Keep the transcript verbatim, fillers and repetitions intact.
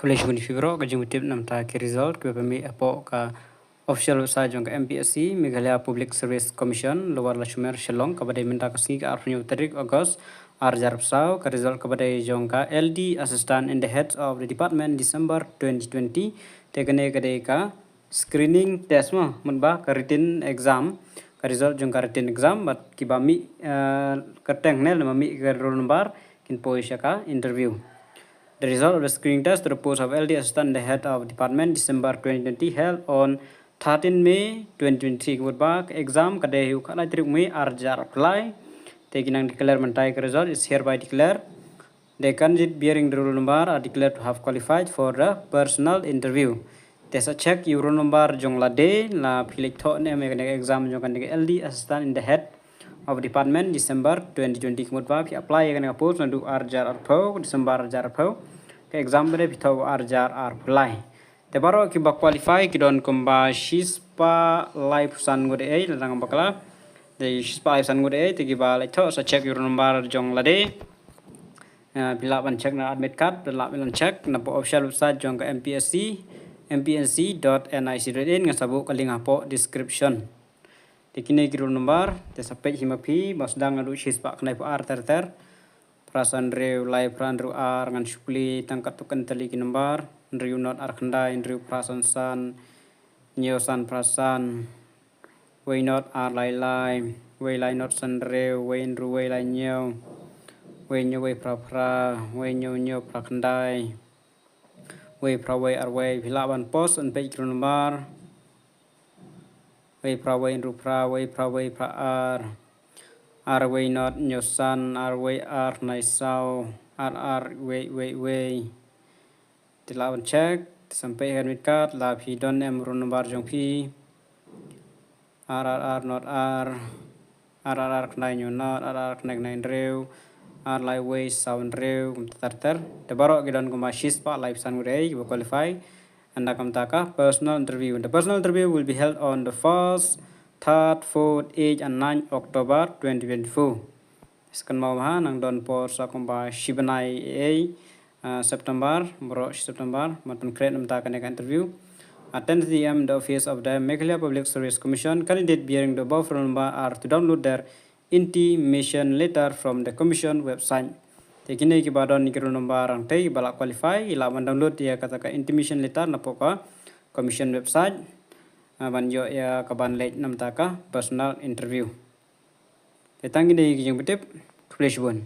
Khublei shibun ïa phi baroh. Ka jingpyntip namar ki result kiba pynmih hapoh ka official website jong ka M P S C, Meghalaya Public Service Commission, Lower Lachumiere, Shillong, kaba dei mynta ka sngi ka arphew tarik August, ar hajar arphew saw. Ka result kaba dei jong ka L D Assistant in the Head of the Department, December twenty twenty. Te kane ka dei ka screening test mo, mut ba ka written exam, ka result jong ka written exam, bad kiba mih, eh, kyrteng ne lane mih ka roll number kin poi sha ka interview. The result of the screening test to the post of L D Assistant in the Head of Department, December twenty twenty, held on thirteen May twenty twenty-three. Mut ba ka exam ka dei ha u khatlai tarik May ar hajar arphew lai. Te ki nang declare mynta ka result is hereby declare. The candidate bearing the roll number are declared to have qualified for the personal interview. Te sa check ïa u roll number jong lade, la phi leit thoh ne em ïa kane ka exam jong kane ka L D Assistant in the Head of Department, December twenty twenty. Ka mut ba phi apply ïa kane ka post naduh ar hajar arphew, December ar hajar arphew. Ka exam ba dei phi thoh ar hajar arphew lai. Te baroh kiba qualify ki don kumba shispah laiphew san ngut ei, lada nga bakla. Te shispah laiphew san ngut ei, te kiba leit thoh sa check ïa u roll number jong lade. Ah, phi lah ban check na admit card, phi lah ban check na official website jong ka M P S C, M P S C dot N I C dot in, ngan sa buh ka link hapoh description. Te kine ki roll number, te sa peit hi ma phi, ba sdang naduh shispah khyndaiphew ar ter ter. Phra san hynriew, lai phra hynriew ar, ngan shu plie tang katto katne tylli ki number, hynriew nod ar khyndai, hynriew phra san san, hynñiew san phra san, wei nod ar lai lai, wei lai nod san hynriew, wei hynriew wei lai hynñiew, wei hynñiew wei phra phra, wei hynñiew hynñiew phra khyndai, wei phra wei ar wei. Phi lah ban pause ban peit ki roll number. Wei phra wei hynriew phra, wei phra wei phra ar, ar wei nod hynñiew san, ar wei ar nai saw, ar ar wei wei wei. Te lah ban check, te sa peit ha ka admit card, la phi don em roll number jong phi. Ar ar ar nod ar, ar ar ar khyndai hynñiew nod, ar ar ar khyndai khyndai hynriew, ar lai wei saw hynriew, kumta ter ter. Te baroh ki don kumba shispah laiphew san ngut ei kiba qualify. Ynda kumta ka personal interview. The personal interview will be held on the first, third, fourth, eighth and ninth October twenty twenty-four. Sa kynmaw ba nang don por sa kumba shi bnai ei, ah, September, baroh shi September, ban pynkhreh namar kane ka interview. At ten thirty A M in the office of the Meghalaya Public Service Commission, candidate bearing the above roll number are to download their intimation letter from the commission website. Te kine kiba don ki roll number hangtei kiba la qualify, ki lah ban download ïa kata ka intimation letter napoh ka commission website, ah, ban ïoh ïa kaban leit namar ka personal interview. Te tang kine ki jingpyntip, khublei shibun.